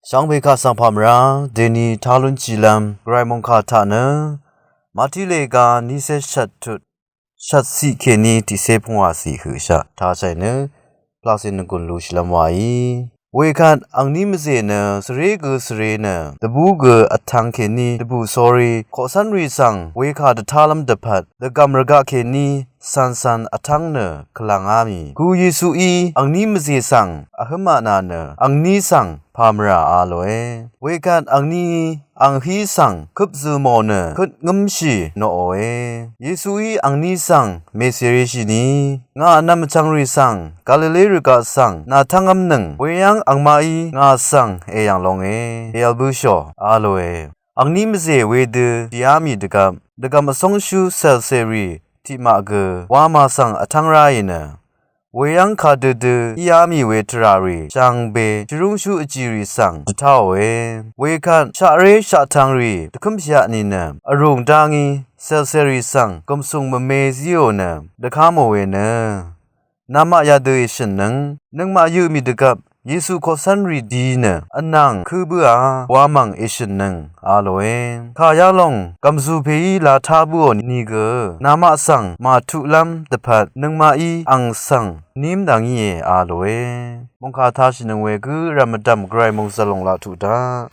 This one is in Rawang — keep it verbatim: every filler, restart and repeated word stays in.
Shvngbe kaq svng pàmvrá deni talun chilvm gvray mungkà taq nø Mati lega nice shvt tut shvt siq keni tiqse pungwà siq høqshaq tashai nø plaqse nvgùn lushilvm wàí. Wekvt angní mvzè nø svre gø svre nø dvbú gø vtvng keni dvbù sori koqcv́nrì svng wekà dvtalvm dvpvt dvgv̀m rvgaq keni cv̀ncv̀n vtv́ng nø kvlv̀ngá mì. Ku Yesuí angní mvzè svng vhǿmaqnà nø angní svng pàmvrà a lòe. Wekvt angní ang hí svng køp zø̀ mò nø køt ngǿmshì noqòe. Yesuí angní svng mèsèrishì ni, ngà vnvm vchvngrì svng Galile rvgaq svng nàtv́ngv́mnøng, weyv́ng angmaqí ngà svng èyv̀ng longe, èvl bǿshò a lòe. Angní mvzè wedø dìá mì dvgvp dvgv̀m vsóngshú cèlcèrì tiqmaq gø wamà svng vtv́ng ráì nø weyv́ng kadødø íá mì we tvrà rì shvngbe shvrúngshú vjìrì svng dvtáòe. Wekvt shaqré shaqtvng rì dvkǿmshaq nìnø vrùng dá ngí cèlcèrì svng gv̀msùng mvme zíò nø dvká mò we nø namaq yadø èshø̀nnøng, nøngmaq yø mì dvgvp Yesu koqcv́nrì di nø vnàng kǿ bǿà wamv̀ng èshø̀nnøng a lòe. Kà yalòng gv̀mzù pèí latá bǿò nìgø namaq svng màtuqlv́m dvpvt nøngmaqí ang svng ním dvngíe a lòe. Mungkà tashìnøng we gǿ rv̀m mvdv̀m gvray mungzvlòng laq tuq daq.